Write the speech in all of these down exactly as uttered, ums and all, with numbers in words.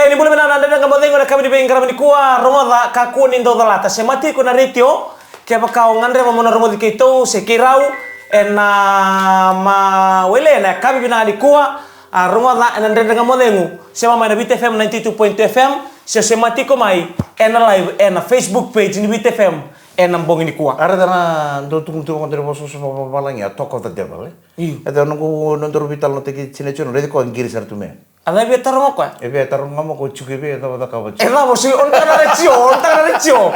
Ni bula vinaka na Dredre Ga Mo Cegu ena yakavi ni veiqaravi nikua. Rogoca, kakua ni dau calata, semati iko na retio. Kevaka o gadreva mo na rogoci keitou se keirau ena mawele ena yakavi vinaka nikua, a rogoca ena Dredre Ga Mo Cegu, sema mai na Viti F M ninety two point two F M, se semati iko mai ena live ena Facebook page ni Viti F M ena bogi nikua. A raica na dau tukuna tu vakaoqo na vosavosa vakavalagi, a talk of the devil, e? Io. E ca noqu, nodaru veitalanoataki tiko, raici koya, qiri sara tu mai. A cava e via taroga o koya? E via taroga mo ko tiko i vei, e cava cakava tiko. E cava, o sega, o na taka na retio, o na taka na retio.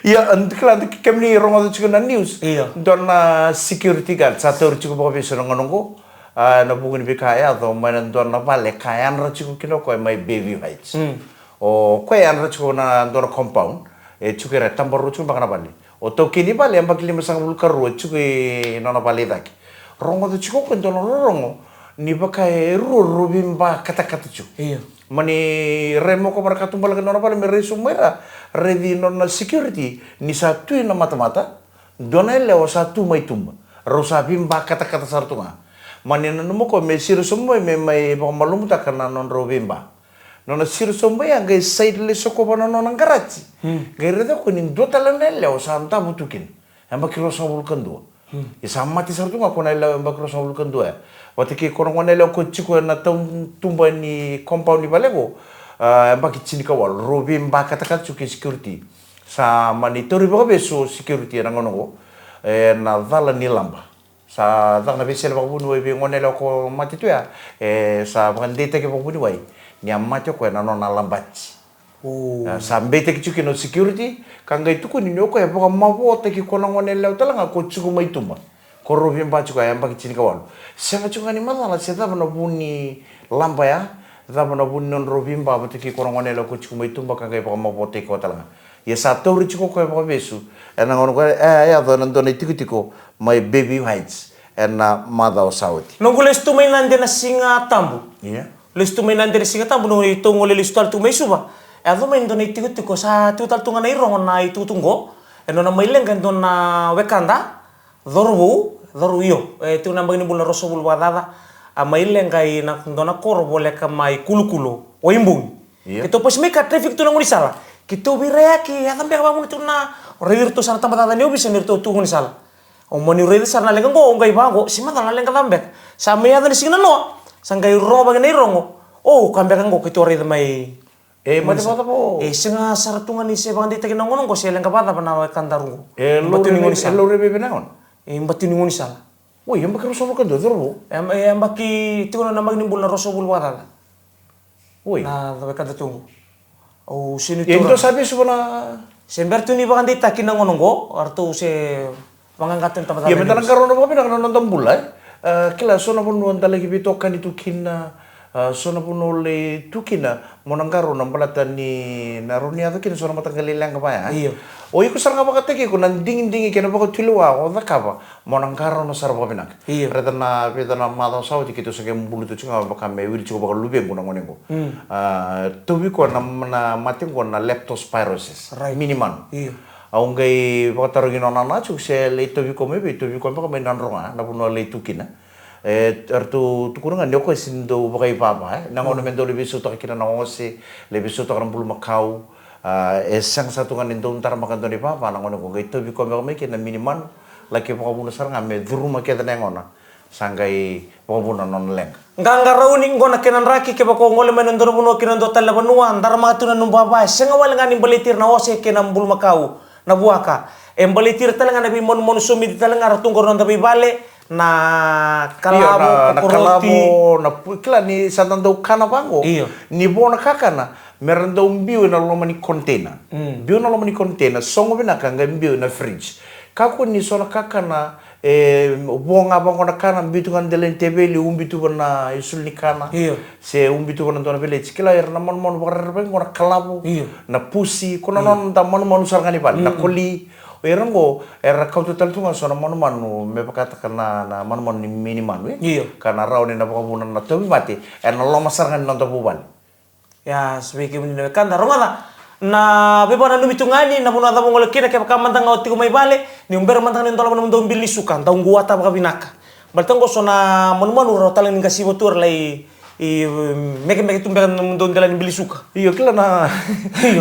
Ia, a kila, kemuni rogoca tiko na news. Io. Dua na security guard sa tauri tiko vakavesu na gauna oqo. A, ena vuku ni veika e yaco mai na dua na vale ka yadra tiko kina o koya mai Bayview Heights. Mm. O koya e yadra tiko na dua na compound, e tiko i ra, e tabarua tiko beka na vale. O taukei ni vale e yabaki limasagavulu ka rua, e tiko i nona vale i cake. Rogoca tiko o koya e dua na rorogo ni vaka e rua, rua veiba katakata tiko. Io. Mani rai mai o koya, vakarau ka tubalaki na nona vale me rai sobu mai ra, raici nona security ni sa tu i na matamata dua na yalewa sa tu mai tuba. Rau sa veiba katakata sara tu ga. Mani nanuma o koya me siro sobu mai me mai vakamalumutaka na nodrau veiba. Nona siro sobu mai ya, qai side lai sokova na nona qaraji. Hmm. Qai raica o koya ni dua tale na yalewa sa davo tu kina. Yabaki ruasagavulu ka dua. Hmm. Ia sa mate sara tu ga o koya na yalewa yabaki ruasagavulu ka dua ya. Vata kei koya na gone yalewa o koya tiko ena tautuba ni compound ni vale qo. A, yabaki tinikawalu, rau veiba katakata tiko kei security. Sa mani tauri vakavesu o security ena gauna qo ena cala ni laba. Sa caka na veisele vakavuniwai vei gone yalewa ko mate tu ya. E sa vakadeitaki vakavuniwai ni a mate o koya ena nona labati. O. A, sa beitaki tiko kina o security, ka qai tukuni ni o koya e vakamavotaki koya na gone yalewa tale ga ko tiko mai tuba. Ko rau veiba tiko ya, yabaki tinikawalu. Sega tiko ga ni macala se cava na vu ni laba ya, cava na vu ni nodrau veiba vata kei koya na gone yalewa ko tiko mai tuba ka qai vakamavotaki koya tale ga. Ia sa tauri tiko o koya vakavesu ena gauna ko ya, e, e yaco ena dua na itikotiko mai Bayview Heights ena macawa sa oti. Noqu lesu tu mai Nadi ena Siga Tabu. Ia. Lesu tu mai Nadi ena Siga Tabu, noqu neitou gole lesu tale tu mai Suva. E yaco mai dua na itikotiko, sa tiko tale tu ga na irogo na itukutuku qo. E nona mai leqa e dua na wekada, cauravou, cauravou, io, e tiko na yabaki ni bula na ruasagavulu vakacaca, a mai leqa i na dua na koro voleka mai Kulokolo, Waibogi. Io. Keitou pasi mai ka traffic tu na gaunisala. Keitou veiraiyaki, yaco beka vakavuna tu na, o raici iratou sa na tabacakacaka ni ovisa ni ratou tu gaunisala. O mani raica sara na leqa qo, o qai vaqo, se macala na leqa cava beka. Sa mai yaco na siga nanoa, sa qai rogo vaka na irogo. O, ka beka qo keitou raica mai. E, mate vakacava? E, sega sara tu ga ni se vakadeitaki na gauna qo se leqa vakacava na wekadaru qo. E, bati ni gaunisala. E, laurai vei na gauna? E, bati ni gaunisala. Oi, yabaki ruasagavulu ka dua, cauravou? E, e, yabaki, tiko na yabaki ni bula na ruasagavulu vakacaca. Oi. Na wekada tu qo. Au sega ni taura. E, dua sa vesu vana. Se bera tu ni vakadeitaki na gauna qo, eratou se vaqaqa tu na tabacakacaka. Ia, meda na qarauna vakavinaka na noda bula, e? A, kila, so na vanua da laki veitokani tu kina, a, so na vanua o lai tu kina, mo na qarauna baleta ni na rawa ni yaco kina so na mataqali leqa vaya, e? Io. O iko sara ga vakataki iko na digidigi kei na vakatulewa o cakava, mo na qarauna sara vakavinaka. Io. Raica na vica na macawa sa oti keitou sa qai buluta tiko ga vaka me wili tiko vakaluvequ na gone qo. Mm. A, tauvi koya na, na mate qo na leptospirosis. Right. Minimanu. Io. Au qai vakatarogi nona nana tiko se lai tauvi koya mai vei, tauvi koya beka mai Nadroga, na vanua lai tu kina. E, eratou tukuna ga ni o koya sega ni dau vakaivava, e. Na gauna me dau lai veisautaka kina na ose, lai veisautaka na bulumakau. A, e sega sara tu ga ni dau daramaka dua na ivava na gone qo, qai tauvi koya beka mai kina na minimanu, laki vakavuna sara ga me curuma kece na yagona. Sa qai vakavuna na nona leqa. Qaqarauni qo na kena draki, kevaka o gole mai na dua na vanua ki na dua tale na vanua, daramaka tu na nomu vava, e sega wale ga ni baleti ira na ose kei na bulumakau, na vuaka. E baleti ira tale ga na veimanumanu somidi tale ga, ratou qo na noda veivale, na kalavo, io, na, na kokoroti. Kalavo, na pu-, kila ni sa da dau kana vaqo. Io. Ni vo na kakana, me ra dau biu ena loma ni container. Mm. Biu na loma ni container, sogo vinaka, qai biu ena fridge. Kakua ni so na kakana, e, vo ga vaqo na kana, biu tu ga na dela ni teveli, ubi tu va na isulu ni kana. Io. Se ubi tu va na dua na veleti. Kila era na manumanu vakarerevaki qo na kalavo, io, na pusi, ko na, mm, noda manumanu sara ga ni vale, na, mm, koli. O ira qo, era kauta tale tu ga so na manumanu, me vakataka na, na manumanu ni minimanu, e? Io. Ka na rawa ni na vakavuna na tauvimate ena loma sara ga ni noda vuvale. Ia, sa vei kemuni na wekada, rogoca. Na veivakananumi tu ga yani, na vanua cava o gole kina, kevaka mada ga o tiko mai vale, ni bera mada ga ni dolava na nomudou bili ni suka, dau quata vakavinaka. Baleta qo so na manumanu rawa tale ga ni qasiva tu, era lai I mekemeke tu beka na nomudou dela ni bili suka. Io, kila na,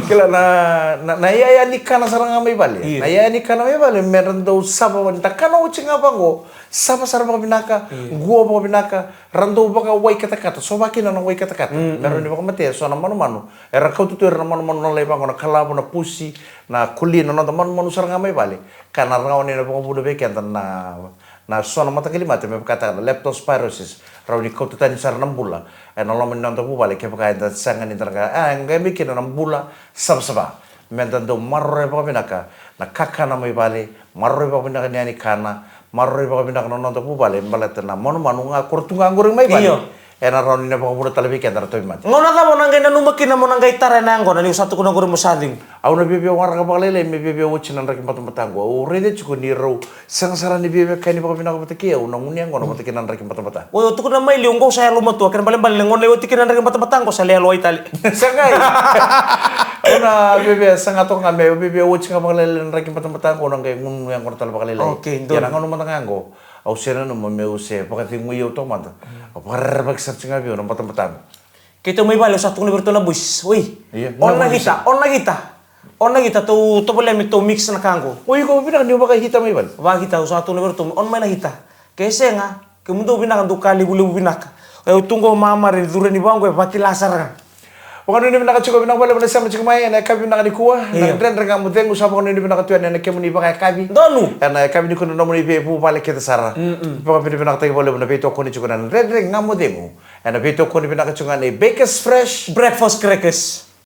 kila na, na, na iyaya ni kana sara ga mai vale. Io. Na iyaya ni kana mai vale, me ra dau sava, da kana oti ga vaqo, sava sara vakavinaka, io, qua vakavinaka, ra dau vakawai katakata, sova kina na wai katakata. Mm, me ra, mm, ni vakamatea, so na manumanu. Era kauta tu ira na manumanu na lai vaqo, na kalavo, na pusi, na koli, na noda manumanu sara ga mai vale. Ka na rawa ni na vakavuna vei keda na, na so na mataqali mate me vakataka na leptospirosis. Rawa ni kauta tani sara na bula ena loma ni noda vuvale kevaka eda sega ni da na qai, a, e qai mai kina na bula savasava. Me da dau maroroya vakavinaka na kakana mai vale, maroroya vakavinaka na iyaya ni kana, maroroya vakavinaka na noda vuvale, baleta na manumanu ga kora tu ga qori mai vale. Io. Ena rawa ni na vakavuna tale vei keda na tauvimate. Gauna cava o na qai nanuma kina mo na qai tara ena yaqona, ni o sa tukuna qori mo sa cegu? Au na viavia waraka vakalailai me viavia oti na draki batabata qo. Au raica tiko ni rau sega sara ni viavia kani vakavinaka vata kei au na gunu yaqona vata kei na draki batabata. O tukuna mai liu qo sa yalomatua, kena balebale na gauna e oti kina na draki batabata qo sa le yalowai tale. Sa qai. Au na viavia saga toka ga me, au viavia oti ga vakalailai na draki batabata qo, na qai gunu yaqona tale vakalailai. Okay, donu. Ia na gauna mada ga qo, au se nanuma meu se vakaceguya au toka mada. Mm. Au vakarerevaki sara tiko ga vei au na batabata qo. Keitou mai vale, au sa tukuna vei iratou na boys. Oi. Ia, o na gita, o na gita. O na gita, tou tovolea me tou mix na ka qo. O iko vinaka ni o vakahita mai vale. Vakahita, au sa tukuna vei iratou, o na mai na hita. Ke sega, kemudou vinaka, dou ka levulevu vinaka. O yau tu qo mamare ni cure ni vaqo e vakila sara ga. Vakanuinui vinaka tiko, vinaka vakalevu na sema tiko mai ena yakavi vinaka nikua. Na, io, Dredre Ga Mo Cegu sa vakanuinui vinaka tu yani ena kemuni vakayakavi. Donu. Ena yakavi nikua na nomuni veivuvale kece sara. Mm-mm. Vakavinavinakataki vakalevu na veitokoni tiko na Dredre Ga Mo Cegu. Ena veitokoni vinaka tiko ga nei Bakers Fresh. Breakfast crackers.